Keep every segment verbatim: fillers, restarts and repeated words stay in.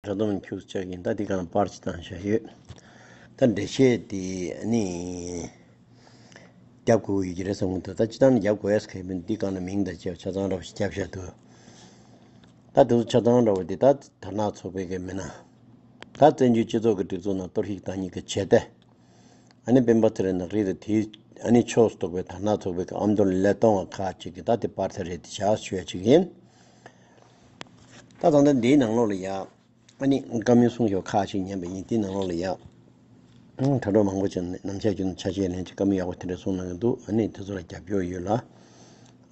དྲ་དོམ་ཁྱུག་ཅག་ཡིན། ད་འདི་སྒང་ལ་པར་ཅིག་བཏང་བཞག་ཡོད། ད་འགྲེལ་བཤད་དེ་ནི་རྒྱབ་དགོས་ཀྱི་རེད་བསམ་གྱི་འདུག་ད་སྤྱིར་བཏང་ནས་རྒྱབ་དགོས་ཡས་གལ་མིན། འདི་སྒང་ལ་མིང་དང་བཅས་པ་ཆ་ཚང་འདྲ་བོ་ཞིག་བརྒྱབ་བཞག་འདུག་ད་དེ་ཚོ་ཆ་ཚང་འདྲ་བོ་འདི་ད་དར་ནག་ཚོགས་པའི་གི་མི་སྣ། ད་བཙན་བྱོལ་སྤྱི་ཚོགས་ཀྱི་སྒྲིག་འཛུགས་ནང་གཏོར་བཤིག་བཏང་མཁན་གྱི་བྱེད་གཏེ། ཨ་ནི་སྤེན་པ་ཚེ་རིང་ནག་རིལ་དང་དེའི་ཨ་ནི་ཕྱོགས་སུ་གཏོགས་པའི་དར་ནག་ཚོགས་པའི་གི་ཨ་མདོ་ལས་གཏོང་བ་ཁག་ཅིག་གིས་ད་དེ་པར་ཚ་རེད་དེ་བཞག་ཞུ་ཡ་ཅིག་ཡིན། ད་ད་ལྟ་འདིའི་ནང་ལོགས་ལ་ཡ། ཨ་ནི་བཀའ་མོལ་གསུང་ཞོར་ཁག་ཅིག་ཉན་པ་ཡིན། དེའི་ནང་ལོགས་ལ་ཡ། ཨང་། དྲ་གྲོགས་མང་པོ་ཅིག་ནམ་ཞག་རྒྱུན་ཆ་ཤས་ལེན་ཅིག་བཀའ་མོལ་ཡག་པོ་དེ་འདྲ་གསུང་གནང་གི་འདུག་ཨ་ནི་དེ་ཚོ་ལ་རྒྱབ་སྐྱོར་ཡོད་ལ།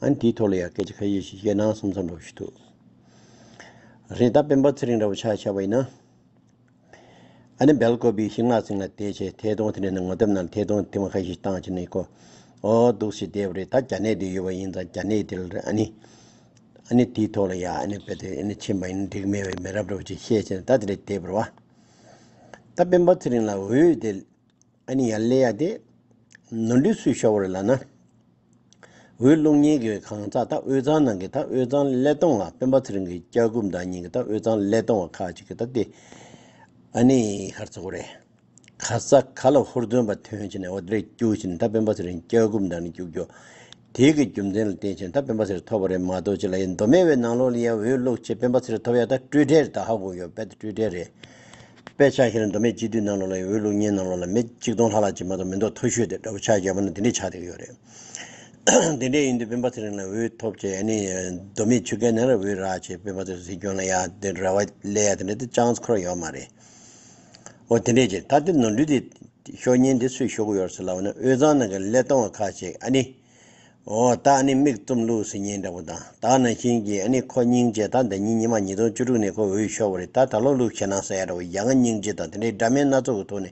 ཨ་ནི་དེའི་ཐོག་ལ་ཡ་སྐད་ཆ་ཁ་ཤས་ཤིག་བཤད་ན་བསམ་བསམ་འདྲ་བོ་ཞིག་འདུག་རེད། ད་སྤེན་པ་ཚེ་རིང་འདྲ་བོ་ཆ་བཞག་པ་ཡིན་ན། ཨ་ནི་སྦེལ་ཀོབ་པའི་ཤིང་ནགས་གསེང་ལ་བསྡད་བྱས་ཐད་གཏོང་དེ་འདྲ་ནི་ངོ་དེབ་ནང་ལ་ཐད་གཏོང་དེ་མ་ཁ་ཤས་བཏང་བྱས་ནས་ཁོ། ཨོ་འདུག་སེ་བསྡད་པ་རེད། ད་རྒྱ་ནད་དེ་ཡོད་པ་ཡིན་ཙང་རྒྱ་ནད་དེ་ལ་ཨ་ནི། ཨ་ནི་དེའི་ཐོག་ལ་ཡ་ཨ་ནི་དཔེ་དེ་ཨ་ནི་ཕྱིན་པ་ཡིན་འགྲིག་མེད་པའི་མི་རབས་འདྲ་བོ་ཅིག་བཤད་བྱས་ནས་ད་དེ་འདྲ་བསྡད་པ་རེད་བ། ད་སྤེན་པ་ཚེ་རིང་ལ་འོས་དེ་ཨ་ནི་ཡར་སླེབས་ཡ་དེ་ནོར་འཁྲུལ་སུས་ཤོར་བ་རེད་ལབ་ན། འོས་བླུག་མཁན་གྱི་གང་ཟག་ད་དབུས་གཙང་ནང་གི་ད་དབུས་གཙང་ལས་སྟོང་བ་སྤེན་པ་ཚེ་རིང་གི་སྐྱབས་མགོན་དང་གཉིས་ཀྱི་ད་དབུས་གཙང་ལས་སྟོང་བ་ཁག་ཅིག་གི་ད་དེ་ཨ་ནི་ག་རེ་ཟེར་དགོས་རེད། ག་ས་ག་ལ་ཧུར་བརྩོན་པ་ཐོན་བྱས་ནས་འོ་དེ་རེད་སྐྱུག་བྱས་ནས་ད་སྤེན་པ་ཚེ་རིང་སྐྱབས་མགོན་དང་ནི་སྐྱུག་སྐྱུག་དེའི་གི་རྒྱུ་མཚན་ལ་བརྟེན་བྱས་ནས་ད་སྤེན་པ་ཚེ་རིང་ཐོབ་པ་རེད་མ་གཏོགས་ཅི་ལ་ཡིན་མདོ་སྨད་པའི་ནང་ལོགས་ལ་ཡ་འོས་བླུག་བྱས་སྤེན་པ་ཚེ་རིང་ཐོབ་ཡ་ད་སྤྲོས་བྲལ་རེད། ད་ཧ་གོ་ཡོད། དཔེ་ད་སྤྲོས་བྲལ་རེད། དཔེ་ཆ་བཞག་ན་མདོ་སྨད་སྤྱི་འཐུས་ནང་ལོགས་ལ་འོས་བླུག་མཁན་ནང་ལོགས་ལ་མི་གཅིག་སྟོང་ལྷག་ལྷག་ཅིག་མ་གཏོགས་མི་འདུག་མཐོ་ཤོས་དེ་འདྲ་བོ་ཆགས་བཞག་པ་ན་དེ་འདྲས་ཆགས་བསྡད་ཀྱི་ཡོད་རེད། དེ་འདྲས་ཡིན་དུས་སྤེན་པ་ཚེ་རིང་ལ་འོས་ཐོབ་བྱས་ཨ་ནི་མདོ་སྨད་ཆོལ་ཁའི་ནང་ལ་འོས་རག་བྱས་སྤེན་པ་ཚེ་རིང་སྲིད་སྐྱོང་ལ་ཡ་དེ་ར་བ་སླེབས་ཡ་དེ་འདྲ་དེ་ཅང་ཁོ་ར་ཡོད་མ་རེད། འོ་དེ་འདྲས་ཀྱི་ད་དེ་ནོར་འཁྲུལ་དེ་ཤོར་མཁན་དེ་སུས་ཤོར་གྱི་ཡོད་ཟེར་ལབ་ན་དབུས་གཙང་ནང་གི་ལས་སྟོང་བ་ཁག་ཅིག་ཨ་ནི། འོ་ད་ཨ་ནི་མིག་བཙུམ་ལུགས་ཟེར་མཁན་འདྲ་པོ་དང་ད་ནང་བཞིན་གྱི་ཨ་ནི་ཁོ་སྙིང་རྗེ། ད་ཟླ་ཉིན་ཉི་མ་ཉིས་སྟོང་བཅུ་དྲུག་ནས་ཁོ་འོས་ཤོར་བ་རེད། ད་ད་ལོ་ལུགས་ཁྱེད་རང་ཟེར་ཡ་འདྲ་པོ་ཡ་ང་སྙིང་རྗེ་དང་དེ་འདྲའི་འདྲ་མིན་སྣ་ཚོགས་ཀྱི་ཐོག་ནས་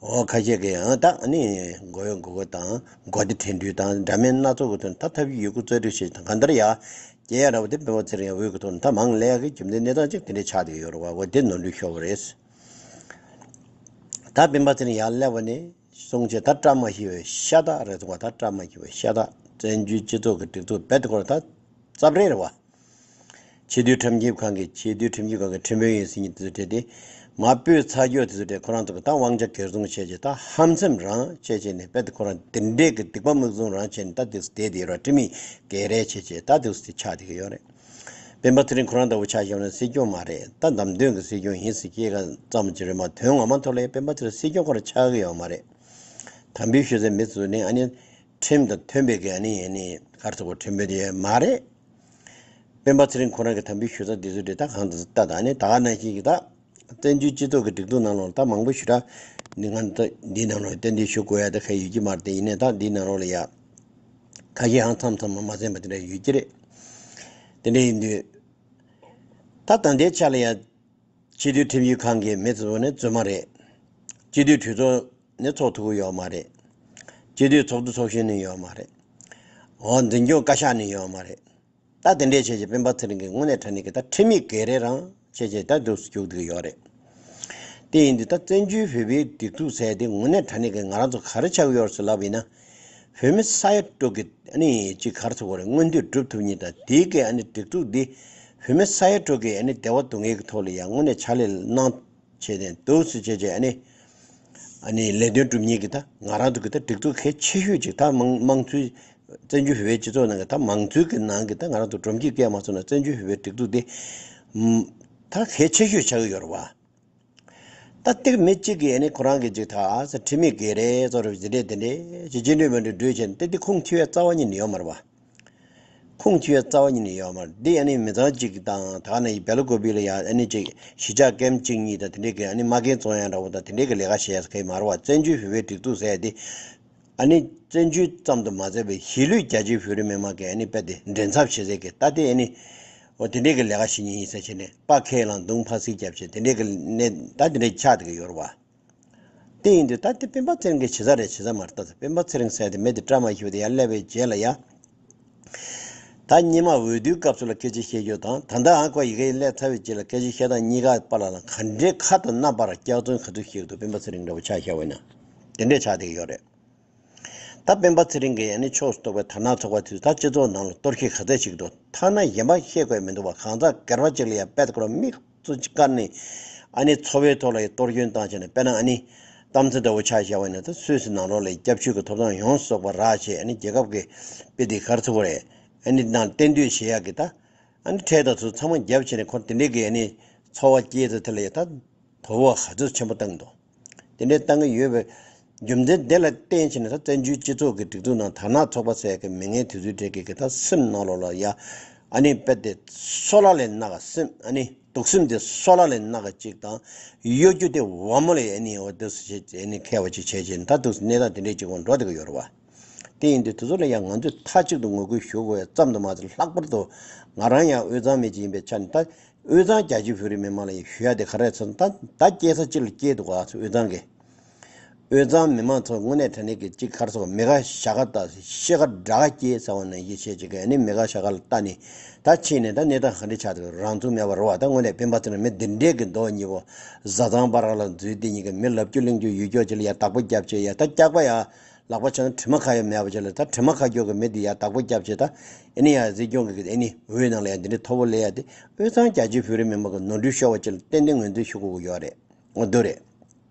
འོ་ཁ་ཤས་ཀྱིས་ཨ་ད་ཨ་ནི་མགོ་གཡོག་མགོ་སྐོར་དང་མགོ་བདེ་དྲན་འདུལ་དང་འདྲ་མིན་སྣ་ཚོགས་ཀྱི་ཐོག་ནས་ད་ཐབས་ཤེས་ཡོད་རྒུ་རྩལ་སྤྲུགས་བྱས་དང་གང་ལྟར་ཡ་སྐྱེ་ཡ་འདྲ་པོ་དེ་སྤེན་པ་ཚེ་རིང་འོས་ཀྱི་ཐོག་ནས་ད་མང་སླེབས་ཡ་གི་རྒྱུ་མཚན་གནས་སྟངས་གཅིག་དེ་འདྲའི་ཆགས་བསྡད་ཡོད་རེད་བ། འོ་དེ་ནོར་འཁྲུལ་ཤོར་བ་རེད། ད་སྤེན་པ་ཚེ་རིང་ཡར་སླེབས་པ་ནས་བཟུང་བྱས་ད་བཀྲ་མ་ཤིས་པའི་ཤ་སྟག་རེད་འདུག་བ། ད་བཀྲ་མ་ཤིས་པའི་ཤ་སྟག་བཙན་བྱོལ་སྤྱི་ཚོགས་ཀྱི་སྒྲིག་འཛུགས་རྦད་དེ་ཁོ་ར་ད་རྩབ་རེད་རེད་བ། སྤྱི་འཐུས་ཁྲིམས་ཞིབ་ཁང་གི་སྤྱི་འཐུས་ཁྲིམས་ཞིབ་ཁང་གི་ཁྲིམས་དཔོན་ཡིན་ཟེར་མཁན་དེ་ཚོ་གྲས་དེ་མ་སྤོས་ཚར་རྒྱུ་དེ་ཚོ་གྲས་ཁོ་རང་ཚོ་གི་ད་དབང་ཆ་གར་བཟུང་བྱས་བྱས་ད་ཧམ་སེམས་རང་བྱས་བྱས་ནས་རྦད་དེ་ཁོ་རང་དེ་འདྲས་ཀྱི་སྡིག་པ་མིག་བཙུམ་རང་བྱས་ནས་ད་དེ་ཚོ་བསྡད་དེ་ཡོད་ར། ཁྲིམས་ཡིག་འགལ་རེས་བྱས་བྱས་ད་དེ་ཚོ་དེ་ཆགས་བསྡད་ཀྱི་ཡོད་རེད། སྤེན་པ་ཚེ་རིང་ཁོ་རང་ལྟ་བུ་ཆ་བཞག་ན་སྲིད་སྐྱོང་མ་རེད། ད་བདམས་ཐོན་གྱི་སྲིད་སྐྱོང་ཡིན་ཟེར་སྐྱེས་ཀ་ཙམ་གྱི་རེད་མ། དོན་ངོ་མ་ཐོག་ལ་སྤེན་པ་ཚེ་རིང་སྲིད་སྐྱོང་ཁོ་རང་ཆགས་ཀྱི་ཡོད་མ་རེད། དམ་འབུལ་ཞུ་སའི་མི་ཚོ་ནི་ཨ་ནི་ཁྲིམས་དང་མཐུན་པའི་གི་ཨ་ནི་ཨ་ནི་ག་རེ་ཟེར་དགོས་ཁྲིམས་དཔོན་དེ་མ་རེད། སྤེན་པ་ཚེ་རིང་ཁོ་རང་གི་དམ་འབུལ་ཞུ་ས་དེ་ཚོ་དེ་ད་གང་དུ་ལྟ་དང་ཨ་ནི་ད་ག་ནང་བཞིན་གྱི་ད་བཙན་བྱོལ་སྤྱི་ཚོགས་ཀྱི་སྒྲིག་འཛུགས་ནང་ལོགས་ལ་ད་མང་པོ་ཞེ་དྲག་ནི་ང་ད་འདིའི་ནང་ལོགས་གཏན་འདེབས་ཞུ་དགོས་ཡ་ད་ག་ཡོད་ཀྱི་མ་རེད། དེ་ཡིན་ནའི་ད་འདིའི་ནང་ལོགས་ལ་ཡ། ཁ་ཤས་ཧང་མཚམས་མཚམས་མ་མ་གསན་པ་དེ་འདྲ་ཡོད་ཀྱི་རེད། དེ་འདྲ་ཡིན་དུས། ད་ད་ལྟའི་ཆ་ལ་ཡང་སྤྱི་འཐུས་ཁྲིམས་ཞིབ་ཁང་གི་མི་ཚོ་ནི་རྫུན་མ་རེད། སྤྱི་འཐུས་གྲོས་ཚོགས་ནི་ཚོགས་ཐུབ་ཀྱི་ཡོད་མ་རེད། སྤྱི་འཐུས་ཚོགས་གཙོ་ཚོགས་གཞོན་ནི་ཡོད་མ་རེད། འོ་འཛིན་སྐྱོང་བཀའ་ཤག་ནི་ཡོད་མ་རེད། ད་དེ་འདྲས་བྱས་བྱས་སྤེན་པ་ཚེ་རིང་གིས་དངོས་གནས་དྲང་གནས་ཀྱི་ད་ཁྲིམས་ཡིག་འགལ་རེས་རང་བྱས་བྱས་ད་འདུག་སེ་རྒྱུག་བསྡད་ཀྱི་ཡོད་རེད། དེ་ཡིན་དུས་ད་བཙན་བྱོལ་བོད་པའི་སྒྲིག་འཛུགས་ཟེར་དེ་དངོས་གནས་དྲང་གནས་ཀྱི་ང་རང་ཚོ་ག་རེ་ཆགས་ཀྱི་ཡོད་རེད་ཟེར་ལབ་པ་ཡིན་ན། བོད་མི་ས་ཡ་དྲུག་གི་ཨ་ནི་ཅིག་ག་རེ་ཟེར་དགོས་རེད། མངོན་འདོད་སྒྲུབ་ཐུབ་མཁན་དང་དེའི་གི་ཨ་ནི་སྒྲིག་འཛུགས་འདི་བོད་མི་ས་ཡ་དྲུག་གི་ཨ་ནི་བདེ་བ་སྡུག་བསྔལ་གྱི་ཐོག་ལ་ཡང་དངོས་གནས་ཕྱག་ལས་གནང་བྱས་ནས་འདུག་སེ་བྱས་བྱས་ཨ་ནི་ཨ་ནི་ལས་དོན་སྒྲུབ་མཁན་གྱི་ད་ང་རང་ཚོ་གི་ད་སྒྲིག་འཛུགས་གལ་ཆེ་ཤོས་ཅིག་ད་དམངས་དམངས་གཙོའི་བཙན་བྱོལ་བོད་པའི་སྤྱི་ཚོགས་ནང་གི་ད་དམངས་གཙོའི་གི་ནང་གི་ད་ང་རང་ཚོ་སྒྲོམ་གཞི་བཀལ་མ་སོང་ན་བཙན་བྱོལ་བོད་པའི་སྒྲིག་འཛུགས་འདི་ད་གལ་ཆེ་ཤོས་ཆགས་ཀྱི་ཡོད་རེད་བ། ད་ཏིག་མི་གཅིག་གིས་ཨ་ནི་ཁོ་རང་གི་ཅིག་ད་ཨ་ས་ཁྲིམས་མེད་སྒེར་རེད་ཚོ་རེད་འདི་འདྲས་འདི་འདྲས་ཅིག་རྗེས་འདྲི་མི་འདྲི་འགྲོས་བྱས་ཏེ་འདི་ཁུངས་འཁྱོལ་བའི་རྩ་བ་ཉིད་ནས་ཡོད་མ་རེད་བ། ཁུངས་འཁྱོལ་བའི་རྩ་བ་ཉིད་ནས་ཡོད་མ་རེད། འདི་ཨ་ནི་མི་ཚང་གཅིག་དང་ད་ནི་སྦེལ་ཀོབ་ལ་ཡ་ཨ་ནི་ཅིག་གཞིས་ཆགས་ཀེམ་གཅིག་གཉིས་དང་དེ་འདྲས་ཀྱི་ཨ་ནི་མ་རྒན་བཙོང་ཡ་འདྲ་བོ་དང་དེ་འདྲས་ཀྱི་ལས་ཀ་བྱས་ཡ་ས་གི་མ་རེད་བ། བཙན་བྱོལ་བོད་པའི་སྒྲིག་འཛུགས་ཟེར་ཡ་འདི། ཨ་ནི་བཙན་བྱོལ་ཙམ་དུ་མ་ཟད་པའི་གཞིས་ལུས་རྒྱ་ཆེའི་བོད་རིགས་མི་མང་གིས་ཨ་ནི་དཔེ་དེ་མགྲིན་ཚབ་བྱེད་ཟེར་གི་ད་དེ་ཨ་ནི་འོ་དེ་འདྲས་ཀྱི་ལས་ཀ་བྱེད་མཁན་ཡིན་ཟེར་བྱས་ནས་དཔའ་ཁས་བླངས་མདུང་ཕར་ཚིག་བརྒྱབ་བྱས་དེ་འདྲས་ཀྱི་གནས་ད་དེ་འདྲས་ཆགས་བསྡད་ཀྱི་ཡོད་རེད་བ། དེ་ཡིན་དུས་ད་དེ་སྤེན་པ་ཚེ་རིང་གི་བྱེད་ས་རེད་བྱེད་ས་མ་རེད། ད་སྤེན་པ་ཚེ་རིང་ཟེར་དེ་མི་དེ་བཀྲ་མ་ཤིས་པ་དེ་ཡར་སླེབས་པའི་རྗེས་ལ་ཡ། ད་སྔོན་མ་འོས་བསྡུའི་སྐབས་སུ་ལ་སྐད་ཆ་བཤད་རྒྱུ་དང་ད་ལྟ་ཨ་ཁོ་ཡི་གེ་སླེབས་ཚར་བའི་རྗེས་ལ་སྐད་ཆ་བཤད་སྟངས་གཉིས་ཀ་བར་ལ་ལ་ག་འདྲའི་ཁ་དང་སྣ་བར་སྐྱག་རྫུན་ག་ཚོད་བཤད་ཀྱི་འདུག་སྤེན་པ་ཚེ་རིང་འདྲ་བོ་ཆ་བཞག་པ་ཡིན་ན་དེ་འདྲས་ཆགས་བསྡད་ཀྱི་ཡོད་རེད། ད་སྤེན་པ་ཚེ་རིང་གིས་ཨ་ནི་ཕྱོགས་སུ་གཏོགས་པའི་དར་ནག་ཚོགས་པ་དེ་ཚོ་ད་སྤྱི་ཚོགས་ནང་ལ་གཏོར་བཤིག་ག་ཚད་བྱེད་ཀྱི་འདུག་ཐ་ན་གཞན་པ་བཤད་དགོས་མི་འདུག་བ། གང་ཟག་སྒེར་པ་གཅིག་ལ་ཡང་དཔེ་དེ་ཁོ་རང་མིག་ཆུ་བཀར་ནས་ ཨ་ནི་འཚོ་བའི་ཐོག་ལ་ཡང་གཏོར་སྐྱོན་བཏང་བྱས་ནས། དཔེར་ན་ཨ་ནི་གཏམ་ཚེ་ལྟ་བུ་ཆ་བཞག་པ་ཡིན་ན། ད་སུད་སི་ནང་ལོགས་ལ་སྐྱབས་བཅོལ་གྱི་ཐོབ་ཐང་ཡོངས་སུ་རྫོགས་པ་རག་བྱས། ཨ་ནི་རྒྱལ་ཁབ་ཀྱི་དཔེ་དེ་ག་རེ་ཟེར་དགོས་རེད། ཨ་ནི་ནང་གཏན་སྡོད་བྱེད་ཡག་གི་ད་ཨ་ནི་ཁྲལ་དང་ཚུར་ཚང་མ་བརྒྱབ་བྱས་ནས། ཁོ་དེ་འདྲའི་གི་ཨ་ནི་འཚོ་བ་སྐྱེལ་ཚེ། དེ་ལ་ཡང་ད་དོ་ཕོག་ག་ཚོད་ཆེན་པོ་བཏང་འདུག་དེ་འདྲའི་བཏང་གི་ཡོད་པའི་རྒྱུ་མཚན་དེ་ལ་བརྟེན་བྱས་ནས། ད་བཙན་བྱོལ་སྤྱི་ཚོགས་ཀྱི་སྒྲིག་འཛུགས་ནང་དར་ནག་ཚོགས་པ་ཟེར་གྱི་མི་ངན་དེ་ཚོའི་གྲས་ཀྱི་གི་ད་སེམས་ནང་ལོགས་ལ་ཡ། ཨ་ནི་དཔེ་དེ་སོལ་བ་ལས་ནག་ག་སེམས། ཨ་ནི་སྡུག་སེམས་དེ་སོལ་བ་ལས་ནག་ག་ཅིག་དང་། གཡོ་སྒྱུ་དེ་བ་མོ་ལས་ཨ་ནི་འོ་དེ་སུ་བྱེད་ཨ་ནི་མཁས་པ་ཅིག་བྱས་བྱས་ནས། ད་འདུག་གནས་སྟངས་དེ་འདྲའི་ཅིག་འོང་འགྲོ་བསྡད་ཀྱི་ཡོད་རེད་བ། དེ་ཡིན་དུས་དེ་ཚོ་ལ་ཡང་ང་ཚོས་མཐའ་གཅིག་ཏུ་ངོ་རྒོལ་ཞུ་དགོས་ཡ་ཙམ་དུ་མ་ཟད། ལྷག་པར་དུ་ང་རང་ཡང་དབུས་གཙང་མི་ཅིག་ཡིན་པའི་ཆ་ནས། ད་དབུས་གཙང་རྒྱ་ཆེའི་བོད་རིགས་མི་མང་ལ་ཡང་ཞུ་ཡ་དེ་ག་རེ་ཟེར་ན། ད་ད་སྐྱེས་ས་གཅིག་ལ་སྐྱེས་འདུག་ག་དབུས་གཙང་གི། དབུས་གཙང་མི་མང་ཚོ་དངོས་གནས་དྲང་གནས་ཀྱི་ཅིག་ག་རེ་ཟེར། མི་ཁ་ཤ་ཁ་ལྟ། ཤི་ཁ་དགྲ་ཁ་སྐྱེས་ཟེར་བ་ནང་བཞིན་བྱས་ཅིག་གི་ཨ་ནི་མི་ཁ་ཤ་ཁ་ལ་ལྟ་ནས། ད་ཕྱིན་ནས་ད་གནས་སྟངས་ག་འདྲ་ཆགས་འདུག་རང་ཚུགས་མེད་པ་རེད་བ། ད་དངོས་གནས་སྤེན་པ་ཚེ་རིང་མི་འདི་འདྲས་ཀྱི་མདོག་གཉིས་པོ་བཟའ་ཚང་བར་ལ་འཛུལ། དེ་གཉིས་ཀྱི་མི་ལབ་རྒྱུ་གླེང་རྒྱུ་ཡོད་ཀྱོག་ཅིག་ལ་ཡ་བདག་པོ་རྒྱབ་བྱས། ཡ་ད་སྐྱག་པ་ཡ། ལག་པ་ཆང་དྲི་མ་ཁ་ཡ་མེད་པ་ཅིག་ལ། ད་དྲི་མ་ཁ་ཀྱོག་གི་མི་འདི་ཡ་བདག་པོ་རྒྱབ་བྱས། ད་ཨ་ནི་ཡ་སྲིད་སྐྱོང་གི་ཨ་ནི་འོས་ནང་ལ་ཡ་འདི་འདྲའི་མཐོ་པོ་སླེབས་ཡ་དེ། དབུས་གཙང་རྒྱ་ཆེའི་བོད་རིགས་མི་མང་གི་ནོར་འཁྲུལ་ཤོར་བ་ཅིག་ལ་ཏན་ཏན་ངོས་འཛིན་ཞུ་དགོས་ཀྱི་ཡོད་རེད། འོ་འདུག་རེད།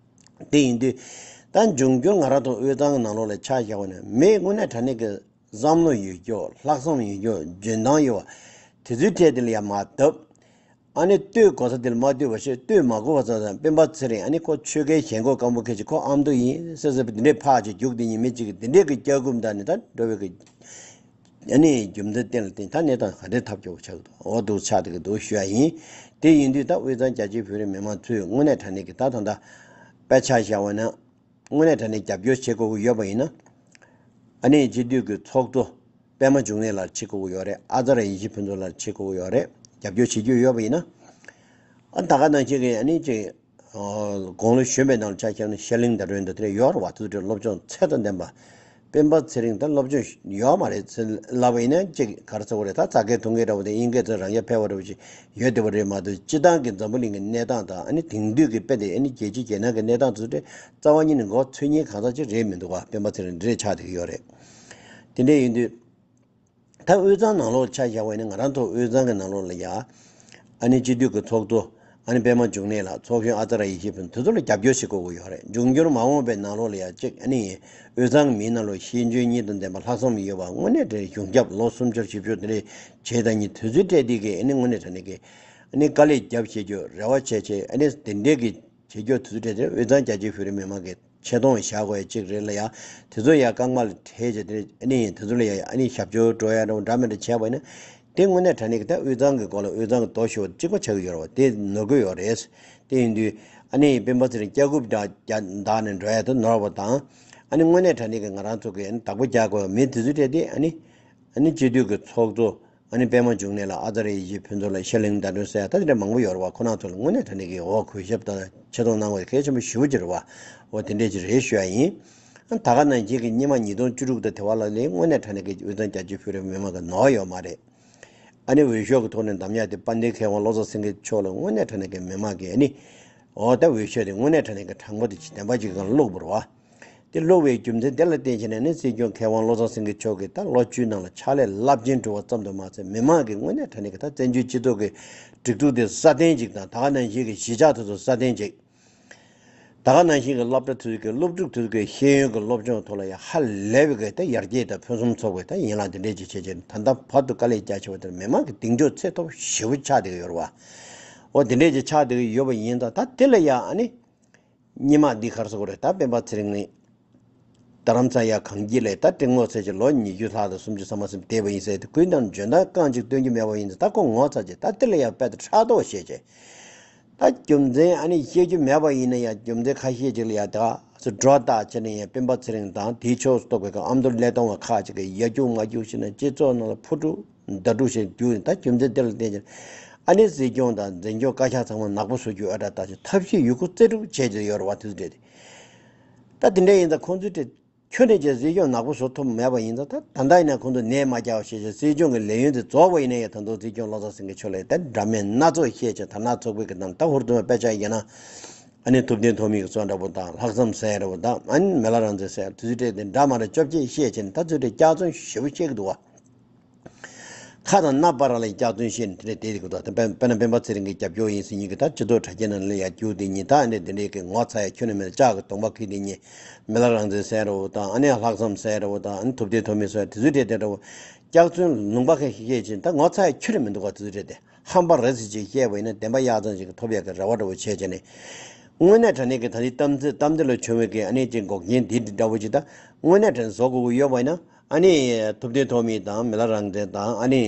དེ་ཡིན་དུས་ད་འབྱུང་འགྱུར་ང་རང་ཚོ་དབུས་གཙང་གི་ནང་ལོགས་ལ་ཆ་བཞག་པ་ན། མི་དངོས་གནས་དྲང་གནས་ཀྱི་བསམ་བློ་ཡོད་ཀྱོག་ལྷག་བསམ་ཡོད་ཀྱོག་འཇོན་ཐང་ཡོད་པ་དེ་ཚོའི་གྲས་དེ་ལ་ཡ་མར་བརྡབ། ཨ་ནི་ལྟོས་དགོས་ས་དེ་ལ་མ་ལྟོས་པ་བྱས། ལྟོས་མ་དགོས་པ་བྱས་ཙང་། སྤེན་པ་ཚེ་རིང་ཨ་ནི་ཁོ་ཆོལ་ཁའི་ཞེན་ཁོག་སྐམ་པོ་ཁྱེད་ཀྱིས་ཁོ་ཨ་མདོ་ཡིན་ཟེར་ཟེར་བ་དེ་འདྲས་ཕར་ཅིག་རྒྱུགས། དེ་ཉིན་མི་གཅིག་གིས་དེ་འདྲས་ཀྱི་སྐྱག་རྐུབ་བཏང་ནས་ད་འགྲོ་བའི་གི་ཨ་ནི་རྒྱུ་མཚན་དེ་ལ་བརྟེན། ད་གནས་སྟངས་ག་འདྲས་ཐབས་སྐྱོ་པོ་ཆགས་ཀྱི་འདུག་འོ་འདུག་ཆགས་བསྡད་ཀྱི་འདུག་ཞུ་ཡ་ཡིན། དེ་ཡིན་དུས་ད་དབུས་གཙང་རྒྱ་ཆེའི་བོད་རིགས་མི་མང་ཚོས་དངོས་གནས་དྲང་གནས་ཀྱི་ད་ད་ལྟ་དཔེ་ཆ་བཞག་པ་ན། དངོས་གནས་དྲང་གནས་རྒྱབ་སྐྱོར་བྱེད་དགོས་ཀྱི་ཡོད་པ་ཡིན་ན། ཨ་ནི་སྤྱི་འཐུས་ཀྱི་ཚོགས་གཙོ་པད་མ་འབྱུང་གནས་ལགས་བྱེད་དགོས་ཀྱི་ཡོད་རེད། ཨ་ཙརྱ་ཡེ་ཤེས་ཕུན་ཚོགས་ལགས་བྱེད་དགོས་ཀྱི་ཡོད་རེད། རྒྱབ་སྐྱོར་བྱེད་རྒྱུ་ཡོད་པ་ཡིན་ན། ཨ་ད་ག་ནང་བཞིན་གྱི་ཨ་ནི་ཅིག་ཨོ། དགུང་ལོ་གཞོན་པའི་ནང་ལ་ཆ་བཞག་ན་ཤར་གླིང་ཟླ་སྒྲོན་དང་དེ་འདྲ་ཡོད་རེད་བ། དེ་ཚོ་སློབ་སྦྱོང་ཚད་དང་ལྡན་པ། སྤེན་པ་ཚེ་རིང་ད་སློབ་སྦྱོང་ཡོད་མ་རེད་ཟེར་ལབ་པ་ཡིན་ན། ཅིག་ག་རེ་ཟེར་དགོས་རེད། ད་ཟ་མཁན་འཐུང་མཁན་འདྲ་བོ་དང་དབྱིན་སྐད་ཚོ་རང་རྐྱ་འཕེར་བ་འདྲ་བོ་ཞིག་ཡོད་བསྡད་པ་རེད་མ་གཏོགས། སྤྱིར་བཏང་གི་འཛམ་བུ་གླིང་གི་གནས་སྟངས་དང་། ཨ་ནི་དེང་དུས་ཀྱི་དཔེ་དེ་ཨ་ནི་རྒྱལ་སྤྱི་རྒྱལ་ནང་གི་གནས་སྟངས་དེ་ཚོ་དེ་རྩ་བ་ཉིད་ནས་མགོ་ཚོས་མཁན་གང་ཟག་ཅིག་རེད་མི་འདུག་བ། སྤེན་པ་ཚེ་རིང་འདི་འདྲས་ཆགས་བསྡད་ཀྱི་ཡོད་རེད། དེ་འདྲས་ཡིན་དུས། ད་དབུས་གཙང་ནང་ལོགས་ཆ་བཞག་པ་ཡིན་ན། ང་རང་ཚོ་དབུས་གཙང་གི་ནང་ལོགས་ལ་ཡ། ཨ་ནི་སྤྱི་འཐུས་ཀྱི་ཚོགས་གཙོ་ཨ་ནི་པད་མ་འབྱུང་གནས་ལགས། ཚོགས་གཞོན་ཨ་ཙརྱ་ཡེ་ཤེས་ཕུན། དེ་ཚོ་ལ་རྒྱབ་སྐྱོར་བྱེད་དགོས་ཀྱི་ཡོད་རེད། འབྱུང་འགྱུར་མ་འོངས་པའི་ནང་ལོགས་ལ་ཡ་གཅིག་ཨ་ནི་དབུས་གཙང་མིའི་ནང་ལོགས་ཤེས་འཇོན་གཉིས་དང་ལྡན་པ། ལྷག་བསམ་ཡོད་པ། དངོས་གནས་དྲང་གཞུང་ཞབས་ལོ་སུམ་ཅུ་བཞི་བཅུ་དེ་འདྲས་བྱས་དང་ཉིན། དེ་ཚོའི་གྲས་དེ་གིས་ཨ་ནི་དངོས་གནས་དྲང་གནས་ཀྱི་ཨ་ནི་དཀའ་ལས་རྒྱབ་བྱེད་རྒྱུ་རེ་བ་བྱས་བྱས། ཨ་ནི་དེ་འདྲས་ཀྱི་བྱེད་རྒྱུ་དེ་ཚོ་གྲས་དེ་དབུས་གཙང་རྒྱ་ཆེའི་བོད་རིགས་མི་མང་གི་ཆེ་མཐོང་བཞག་དགོས་ཡ་གཅིག་རེད་ལ་ཡ། དེ་ཚོ་ཡ་རྐང་པ་ལ་འཕྲད་བྱས་དེ། ཨ་ནི་དེ་ཚོ་ལ་ཡ་ཨ་ནི་ཞབས་ཞུ་སྤྲོད་ཡ་འདྲ་མི་འདྲ་བྱས་པ་ཡིན་ན། དེ་དངོས་གནས་དྲང་གནས་ཀྱི་ད་དབུས་གཙང་གི་སྐོར་ལ་དབུས་གཙང་གི་མདོག་ཞུ་བ་གཅིག་པ་ཆགས་ཀྱི་ཡོད་རེད་བ། དེ་ནོར་གྱི་ཡོད་རེད། དེ་ཡིན་དུས་ཨ་ནི་སྤེན་པ་ཚེ་རིང་སྐྱག་རྐུབ་འདྲ་བརྒྱབ་བཏང་ནས་འགྲོ་ཡ་དེ་ནོར་བ་དང་། ཨ་ནི་དངོས་གནས་དྲང་གནས་ཀྱི་ང་རང་ཚོ་གི་ཨ་ནི་བདག་པོ་རྒྱག་དགོས་པའི་མི་དེ་ཚོ་གྲས་དེ། ཨ་ནི་ཨ་ནི་སྤྱི་འཐུས་ཀྱི་ཚོགས་གཙོ་ཨ་ནི་པད་མ་འབྱུང་གནས་ལགས། ཨ་ཙརྱ་ཡེ་ཤེས་ཕུན་ཚོགས་ལགས། ཤར་གླིང་ཟླ་སྒྲོན་ཟེར་ཡ་ད་དེ་འདྲ་མང་པོ་ཡོད་རེད་བ། ཁོ་རང་ཚོ་ལ་དངོས་གནས་དྲང་གནས་ཀྱི་འོ་གུས་ཞབས་དང་ཆེ་མཐོང་གནང་དགོས་གལ་ཆེན་པོ་ཞེ་པོ་ཅིག་རེད་བ། འོ་དེ་འདྲས་ཅིག་རེད་ཞུ་ཡ་ཡིན། ད་ག་ནང་བཞིན་གྱི་སྔོན་མ་ཉིས་སྟོང་བཅུ་དྲུག་དང་དེ་བར་ལ་ལས་དངོས་གནས་དྲང་གནས་ཀྱི་དབུས་གཙང་རྒྱ་ཆེའི་བོད་རིགས་མི་མང་གི་ནོར་ཡོད་མ་རེད། ཨ་ནི་འོས་ཤོག་གི་ཐོག་ནས་འདེམས་ཡ་དེ་དཔལ་ལྡན་མཁས་དབང་བློ་བཟང་སེང་གེ་མཆོག་ལ་དངོས་གནས་དྲང་གནས་ཀྱི་མི་མང་གིས་ཨ་ནི་འོ་ད་འོས་ཤོག་དེ་དངོས་གནས་དྲང་གནས་ཀྱི་དྲང་པོ་དེ་ཅིག་བདེན་པ་ཅིག་གི་སྒང་ལ་བླུགས་པ་རེད་བ། དེ་བླུགས་པའི་རྒྱུ་མཚན་དེ་ལ་བརྟེན་བྱས་ནས་ནི། སྲིད་སྐྱོང་མཁས་དབང་བློ་བཟང་སེང་གེ་མཆོག་གིས་ད་ལོ་བཅུའི་ནང་ལ་ཕྱག་ལས་རླབས་ཆེན་བསྒྲུབས་པ་ཙམ་དུ་མ་ཟད། མི་མང་གིས་དངོས་གནས་དྲང་གནས་ཀྱི་ད་བཙན་བྱོལ་སྤྱི་ཚོགས་ཀྱི་སྒྲིག་འཛུགས་དེ་སྲ་བརྟན་ཅིག་དང་། ད་ག་ནང་བཞིན་གྱི་གཞིས་ཆགས་དེ་ཚོ་སྲ་བརྟན་ཅིག་ད་ག་ནང་བཞིན་གྱི་སློབ་གྲྭ་དེ་ཚོ་གི་སློབ་ཕྲུག་དེ་ཚོ་གི་ཤེས་ཡོན་གྱི་སློབ་སྦྱོང་ཐོག་ལ་ཡང་ཧ་ལས་པའི་གི་ད་ཡར་རྒྱས་དང་ཕུན་སུམ་ཚོགས་པའི་ད་ཡན་ལག་དེ་འདྲས་ཅིག་བྱས་བྱས། ད་ལྟ་བར་དུ་དཀའ་ལས་རྒྱག་བྱས་པ་དེར་མི་མང་གི་གདེང་འཇོག་ཚད་མཐོ་པོ་ཞེ་པོ་ཆགས་བསྡད་ཀྱི་ཡོད་རེད་བ། འོ་དེ་འདྲས་ཅིག་ཆགས་བསྡད་ཀྱི་ཡོད་པ་ཡིན་ཙང་། ད་དེ་ལ་ཡང་ཨ་ནི་སྔོན་མ་འདི་ག་རེ་ཟེར་དགོས་རེད། ད་སྤེན་པ་ཚེ་རིང་ནི་རྡ་རམ་ས་ཡ་གངས་སྐྱིད་ལ་ད་སྤྲིན་ངོགས་ཚེས་ཀྱི་ལོ་ཉི་ཤུ་ལྷག་དང་སུམ་ཅུ་ཙམ་མ་ཟིན་བསྡད་པ་ཡིན་ཟེར་ཏེ། ཁོའི་ནང་འཇོན་ཐང་རྐང་གཅིག་སྟོན་རྒྱུ་མེད་པ་ཡིན་ཙང་། ད་ཁོ་ངོ་ཚ་བྱས། ད་དེ་ལ་ཡང་དཔེ་ད་ཕྲག་དོག་བཤད་བྱས། ད་རྒྱུ་མཚན་ཨ་ནི་བཤད་རྒྱུ་མེད་པ་ཡིན་ན་ཡང་རྒྱུ་མཚན་ཁ་ཤས་ཅིག་ལ་ཡང་ད་སུ་སྒྲོ་བཏགས་བྱས་ནས་ཡང་སྤེན་པ་ཚེ་རིང་དང་དེའི་ཕྱོགས་སུ་གཏོགས་པའི་ཨ་མདོ་ཀླད་སྟོང་བ་ཁག་ཅིག་གིས་ཡར་རྒྱུག་མར་རྒྱུག་བྱས་ནས་སྤྱི་ཚོགས་ནང་ལ་ཕུ་དཀྲུག་མདའ་དཀྲུག་བྱས་རྒྱུག་ཡིན། ད་རྒྱུ་མཚན་དེ་ལ་བརྟེན་བྱས་ཨ་ནི་སྲིད་སྐྱོང་དང་འཛིན་སྐྱོང་བཀའ་ཤག་ཚང་མ་ནག་པོ་བཟོ་རྒྱུ་ཨ་འདྲ་ད་ཅིག་ཐབས་ཤེས་ཡོད་རྒུ་རྩལ་སྤྲུགས་བྱས་བྱས་ཡོད་རེད་བ། དེ་ཚོ་འདྲ་དེ། ད་དེ་འདྲ་ཡིན་ཙང་ཁོང་ཚོའི་གྲས་ཁྱོན་ནས་ཀྱང་སྲིད་སྐྱོང་ནག་པོ་བཟོ་ཐུབ་མེད་པ་ཡིན་ཙང་། ད་ད་ལྟ་ཡིན་ན་ཁོང་ཚོ་ནད་མ་བསྐྱལ་བ་བྱས་བྱས། སྲིད་སྐྱོང་གི་ལས་ཡུན་དེ་རྫོགས་པ་ཡིན་ན་ཡང་། ད་དུང་སྲིད་སྐྱོང་བློ་བཟང་སེང་གེ་མཆོག་ལ་ད་འདྲ་མིན་སྣ་ཚོགས་བཤད་བྱས། དར་ནག་ཚོགས་པའི་གི་ནང་ད་ཧུར་ཐུབ་པའི་དཔེ་ཆ་ཡིན་ན། ཨ་ནི་ཐུབ་བསྟན་ཐོགས་མེད་ཀྱི་གསུང་འདྲ་པོ་དང་། ལྷག་བསམ་ཟེར་འདྲ་པོ་དང་། ཨ་ནི་མི་ལ་རང་བཙན་ཟེར་དེ་ཚོའི་གྲས་དེ་འདྲ་མ་འདྲ་བཅོ་བརྒྱད་བཤད་བྱས་ནས། ད་ཚོའི་གྲས་སྐྱག་རྫུན་ཞེ་པོ་བཤད་ཀྱི་འདུག་བ། ཁ་དང་སྣ་བར་ལ་སྐྱག་རྫུན་བཤད་ནས་དེ་འདྲ་བསྡད་ཀྱི་འདུག་ད་དཔེར་ན་སྤེན་པ་ཚེ་རིང་གི་རྒྱབ་སྐྱོར་ཡིན་ཟེར་མཁན་གྱི་ད་སྤྱི་ཚོགས་དྲ་རྒྱའི་ནང་ལ་ཡར་རྒྱུགས་དེ་ཉིད་ད་འདི་འདི་འདྲའི་གི་ངོ་ཚ་ཡ་ཁྱོན་ནས་མེད། ལྕགས་ཀྱི་གདོང་པ་ཁྱེར་དེ་ཉིད་མི་ལ་རང་བཙན་ཟེར་རོ་དང་ཨ་ནི་ལྷག་བསམ་ཟེར་རོ་དང་ཨ་ནི་ཐུབ་བསྟན་ཐོགས་མེད་ཟེར་དེ་ཚོའི་གྲས་དེ་འདྲ་བོ་སྐྱག་རྫུན་ལུང་པ་ཁ་ཤས་བཤད་ཅིང་ད་ངོ་ཚ་ཡ་ཁྱོན་ནས་མི་འདུག་ག་དེ་ཚོའི་གྲས་དེ། ཧམ་པ་རེད་ཟེར་ཅིག་བཤད་པ་ཡིན་ན་བདེན་པ་ཡག་ཙམ་ཞིག་ཐོབ་ཡག་གི་རེ་བ་འདྲ་བོ་བྱས་བྱས་ནས། དངོས་གནས་དྲང་གནས་ཀྱི་ད་ལྟའི་གཏམ་ཚིག་གཏམ་དེ་ལ་བྱུང་བའི་གི་ཨ་ནི་ཅིག་འགོག་རྐྱེན་འདི་འདྲ་བོ་ཅིག་ད་དངོས་གནས་དྲང་གནས་བཟོ་དགོས་ཀྱི་ཡོད་པ་ཡིན་ན་ཨ་ནི་ཐུབ་བསྟན་ཐོགས་མེད་དང་མི་ལ་རང་བཙན་དང་ཨ་ནི་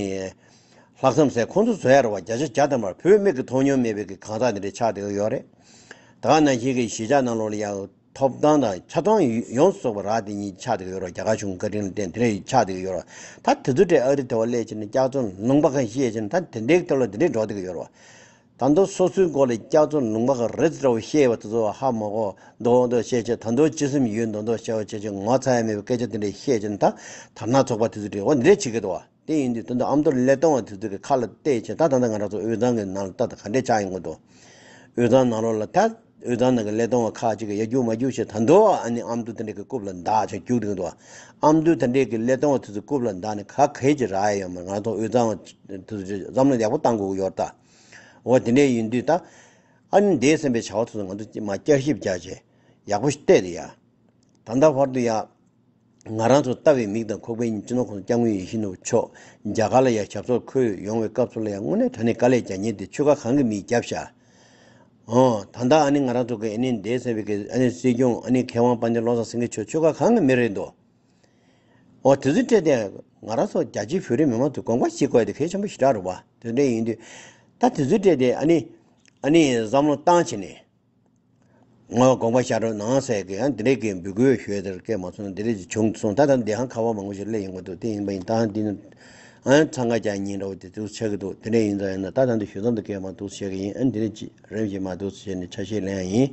ལྷག་བསམ་ཟེར་ཁོང་ཚོ་བཟོ་ཡ་རེད་བ། བརྒྱ་ཆ་བརྒྱ་ཐམ་པར་བོད་མི་གི་མཐོང་མྱོང་མེད་པའི་གི་གང་ཟག་དེ་འདྲ་ཆགས་བསྡད་ཀྱི་ཡོད་རེད། ད་ག་ནང་བཞིན་གི་གཞིས་ཆགས་ནང་ལོགས་ལ་ཡང་ཐོབ་ཐང་དང་ཆ་ཚང་ཡོངས་སུ་རྫོགས་པ་རག་དེ་ཉིད་ཆགས་བསྡད་ཀྱི་ཡོད་རེད། རྒྱ་གར་གཞུང་བཀའ་དྲིན་ལ་བརྟེན་དེ་འདྲ་ཆགས་བསྡད་ཀྱི་ཡོད་རེད། ད་དེ་ཚོ་གྲས་ཨ་རི་དེ་བ་སླེབས་བྱས་ནས་སྐྱག་རྫུན་ལུང་པ་ཁ་བཤད་བྱས་ནས་ད་དེ་འདྲའི་ཐོག་ལ་དེ་འདྲའི་འགྲོ་བསྡད་ཀྱི་ཡོད་རེད་བ། ད་མདོ་སོ་སོའི་མགོ་ལ་སྐྱག་རྫུན་ལུང་པ་ཁ་རེད་འདྲ་བོ་བཤད་པ་དེ་ཚོ་ཧ་མ་གོ་མདོག་མདོག་བཤད་བྱས་ད་མདོ་ཅི་སེམས་ཡོད་མདོག་མདོག་བཤད་པ་བྱས་བྱས་ངོ་ཚ་ཡ་མེད་པའི་སྐད་ཆ་དེ་འདྲ་བཤད་བྱས་ནས་ད་དར་ནག་ཚོགས་པ་དེ་ཚོ་གྲས་འོ་འདི་འདྲ་བྱེད་ཀྱི་འདུག་བ། དེ་ཡིན་དུས་ད་ལྟ་ཨ་མདོ་ཀླད་སྟོང་བ་དེ་ཚོ་གི་ཁ་ལ་བལྟས་བྱས་ད་ད་ལྟ་ང་རང་ཚོ་དབུས་གཙང་གི་ནང་ལ་ད་ད་ག་འདྲས་ཆགས་ཡོང་གི་འདུག་དབུས་གཙང་ནང་ལོགས་ལ་ད་དབུས་གཙང་ནང་གི་ཀླད་སྟོང་བ་ཁག་ཅིག་གིས་ཡར་རྒྱུག་མར་རྒྱུག་བྱས་ད་མདོ་ཨ་ནི་ཨ་མདོ་དེ་འདྲས་ཀྱི་རྐུབ་ལ་བདའ་བྱས་རྒྱུག་བསྡད་ཀྱི་འདུག་བ། ཨ་མདོ་དེ་འདྲས་ཀྱི་ཀླད་སྟོང་བ་དེ་ཚོ་རྐུབ་ལ་བདའ་ནས་ག་གེ་ཅིག་རག་ཡ་ཡོད་མ་རེད། ང་རང་ཚོ་དབུས་གཙང་བ་དེ་ཚོ་བསམ་བློ་ཡག་པོ་བཏང་དགོས་ཀྱི་ཡོད་རེད་ད། འོ་དེ་འདྲས་ཡིན་དུས་ད་ཨ་ནི་འདས་ཟིན་པའི་བྱ་བ་དེ་ཚོ་ང་ཚོ་མར་བསྐྱར་ཞིབ་རྒྱག་བྱས་ཡག་པོ་ཞིག་བལྟས་ཏེ་ཡ། ད་ལྟ་བར་དུ་ཡ། ང་རང་ཚོ་ལྟ་བའི་མིག་དང་ཁོག་པའི་སྤྱི་ནོར་༸གོང་ས་༸སྐྱབས་མགོན་ཡིད་བཞིན་ནོར་བུ་མཆོག་རྒྱ་གར་ལ་ཡ་ཞབས་སོར་འཁོད་ཡོང་བའི་སྐབས་སུ་ལ་ཡ་དངོས་གནས་དྲང་གནས་དཀའ་ལས་རྒྱག་མཁན་དེ་ཆོལ་ཁ་གང་གི་མིས་བརྒྱབ་ཤག་འོ། ད་ལྟ་ཨ་ནི་ང་རང་ཚོ་གི་ཨ་ནི་འདས་ཟིན་པའི་གི་ཨ་ནི་སྲིད་སྐྱོང་ཨ་ནི་མཁས་དབང་དཔལ་ལྡན་བློ་བཟང་སེང་གེ་མཆོག་ཆོལ་ཁ་གང་གི་མི་རེད་འདུག་འོ་དེ་ཚོའི་གྲས་དེ་ང་རང་ཚོ་རྒྱ་ཆེའི་བོད་རིགས་མི་མང་ཚོས་དགོངས་པ་བཞེས་དགོས་ཡ་དེ་གལ་ཆེན་པོ་ཞེ་དྲག་རེད་བ། དེ་འདྲ་ཡིན་དུས་ད་དེ་ཚོའི་གྲས་དེ་ཨ་ནི་ཨ་ནི་བསམ་བློ་བཏང་བྱས་ནས། ངོ་དགོངས་པ་བཞེས་རོགས་གནང་ཟེར་གི་ཡང་འདི་འདྲས་ཀྱི་འབོད་སྐུལ་ཞུས་དེར་སྐད་མ་སོང་འདི་འདྲས་ཀྱི་བྱུང་སོང་། ད་ལྟ་འདི་ཧང་ཁ་བ་མང་པོ་ཞིག་སླེབས་ཡོང་གི་འདུག་དེ་ཡིན་པ་ཡིན་ད་འདི་ནི་ཨང་འཚང་ཁ་རྒྱག་ཉིན་འདྲ་བོ་དེ་འདུག་ཆགས་ཀྱི་འདུག་དེ་འདྲས་ཡིན་ཙང་ཡིན་ན་ད་ད་འདི་ཞུ་མཚམས་དུ་སྐད་མ་འདུག་བཤད་གི་ཡིན། ཨ་འདི་འདྲས་ཀྱི་རིམ་བཞིན་མ་འདུག་བཤད་ནས་ཆ་ཤས་ལེན་ཡ་ཡིན།